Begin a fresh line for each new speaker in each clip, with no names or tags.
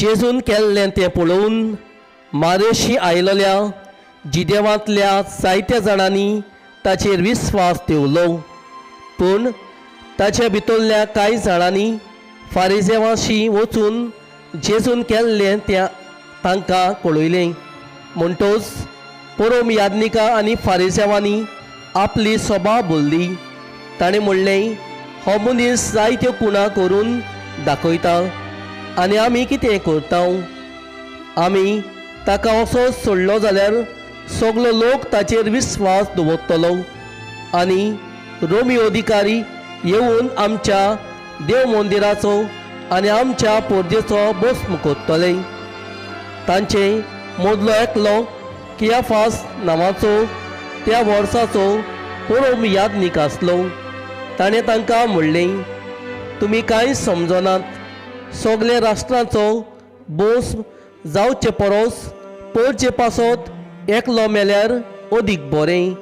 जेजून केल्लें तें पळोवन मारेशी आयलेल्या जिदेवांतल्या जायत्या जाणांनी ताचेर विस्वास दवरलो. पूण ताच्या भितरल्या कांय जाणांनी फारिजेवांशी वचून जेजून केल्लें तें तांकां कळयलें. म्हणटच परम याज्ञिकां आनी फारिजेवांनी आपली सभा बोल्ली. ताणें म्हणलें, हो मनीस जायत्यो खुणा करून दाखयता आनी आमी कितें करता? आमी ताका असोच सोडलो जाल्यार सगलो लोक ताचेर विस्वास दवरतलो आनी रोमी अधिकारी येवन आमच्या देव मंदिराचो आनी आमच्या पोरजेचो भस्म करतले. तांचे मदलो एकलो कियाफास नांवाचो त्या वर्साचो परम याज्ञीक आसलो. ताणें तांकां म्हणलें, तुमी कांय समजनात. सगळे राष्ट्रांचो भोस जावचे परस पोरचे पासत एकलो मेल्यार अदीक बरें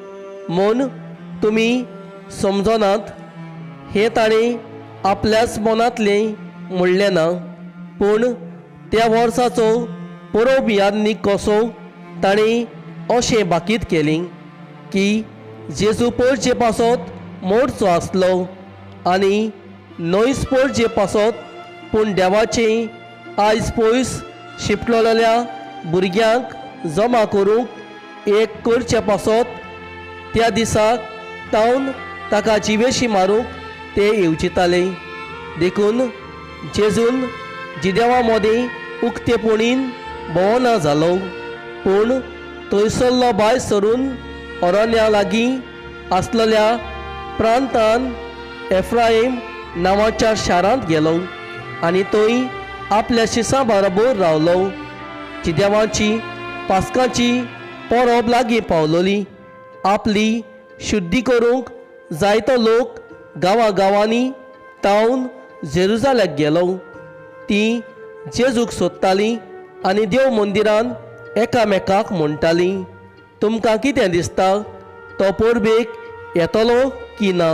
म्हूण तुमी समजनात. हें ताणें आपल्याच मनांतलें म्हणलें ना, पूण त्या वर्साचो परब याज्ञीक कसो ताणें अशें भाकीत केलें की जेजू पोरचे पासत मोडचो आसलो आनी न्हयच पोरचे पासत पूण देवाचें आयज पयस शिंपडलेल्या भुरग्यांक जमा करूंक एक करचे पासत त्या दिसाक तावन ताका जिवेशी मारूंक ते येवजिताले. देखून जेजून जिदेवा मदीं उक्तेपणीन भोंवना जालो, पूण थंयसरलो भायर सरून अरण्या लागीं आसलेल्या प्रांतान एफ्राईम नांवाच्या शारांत गेलो आनी थंय आपल्या शिसां बरोबर रावलो. जिदेवाची पास्काची परब लागीं पावलोली. आपली शुद्धी करूंक जायतो लोक गांवा गांवांनी तावन जेरुजाल्याक गेलो. ती जेजूक सोदतालीं आनी देव मंदिरान एकामेकाक म्हणटालीं, तुमकां कितें दिसता, तो परबेक येतलो की ना?